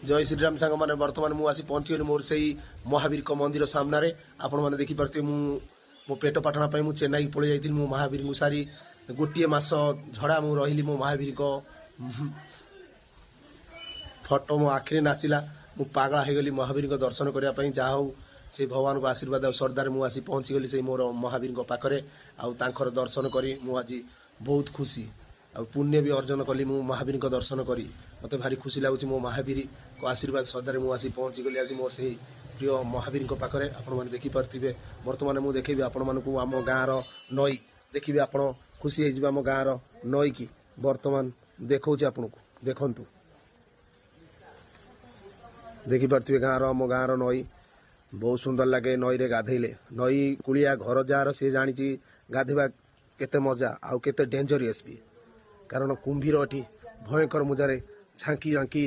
ଜୟ ଶ୍ରୀରାମ ସାଙ୍ଗମାନେ। ବର୍ତ୍ତମାନ ମୁଁ ଆସି ପହଞ୍ଚିଗଲି ମୋର ସେଇ ମହାବୀରଙ୍କ ମନ୍ଦିର ସାମ୍ନାରେ। ଆପଣମାନେ ଦେଖିପାରୁଥିବେ, ମୁଁ ମୋ ପେଟ ପାଟଣା ପାଇଁ ମୁଁ ଚେନ୍ନାଇକି ପଳେଇ ଯାଇଥିଲି। ମୁଁ ମହାବୀରଙ୍କୁ ସାରି ଗୋଟିଏ ମାସ ଝଡ଼ା ମୁଁ ରହିଲି। ମୋ ମହାବୀରଙ୍କ ଫଟୋ ମୋ ଆଖିରେ ନାଚିଲା, ମୁଁ ପାଗଳା ହେଇଗଲି ମହାବୀରଙ୍କ ଦର୍ଶନ କରିବା ପାଇଁ। ଯାହା ହଉ, ସେଇ ଭଗବାନଙ୍କ ଆଶୀର୍ବାଦ ଆଉ ଶ୍ରଦ୍ଧାରେ ମୁଁ ଆସି ପହଞ୍ଚିଗଲି ସେଇ ମୋର ମହାବୀରଙ୍କ ପାଖରେ। ଆଉ ତାଙ୍କର ଦର୍ଶନ କରି ମୁଁ ଆଜି ବହୁତ ଖୁସି ଆଉ ପୁଣ୍ୟ ବି ଅର୍ଜନ କଲି ମୁଁ ମହାବୀରଙ୍କ ଦର୍ଶନ କରି। ମୋତେ ଭାରି ଖୁସି ଲାଗୁଛି। ମୋ ମହାବୀରଙ୍କ ଆଶୀର୍ବାଦ ଶ୍ରଦ୍ଧାରେ ମୁଁ ଆସି ପହଞ୍ଚିଗଲି ଆଜି ମୋ ସେଇ ପ୍ରିୟ ମହାବୀରଙ୍କ ପାଖରେ। ଆପଣମାନେ ଦେଖିପାରୁଥିବେ, ବର୍ତ୍ତମାନ ମୁଁ ଦେଖେଇବି ଆପଣମାନଙ୍କୁ ଆମ ଗାଁର ନଈ। ଦେଖିବେ ଆପଣ, ଖୁସି ହେଇଯିବେ। ଆମ ଗାଁର ନଈକି ବର୍ତ୍ତମାନ ଦେଖାଉଛି ଆପଣଙ୍କୁ, ଦେଖନ୍ତୁ। ଦେଖିପାରୁଥିବେ ଗାଁର, ଆମ ଗାଁର ନଈ ବହୁତ ସୁନ୍ଦର ଲାଗେ ନଈରେ ଗାଧେଇଲେ। ନଈ କୂଳିଆ ଘର ଯାହାର, ସିଏ ଜାଣିଛି ଗାଧେଇବା କେତେ ମଜା ଆଉ କେତେ ଡେଞ୍ଜରିୟସ୍ ବି, କାରଣ କୁମ୍ଭୀର ଏଠି ଭୟଙ୍କର ମଜାରେ ଝାଙ୍କି ଝାଙ୍କି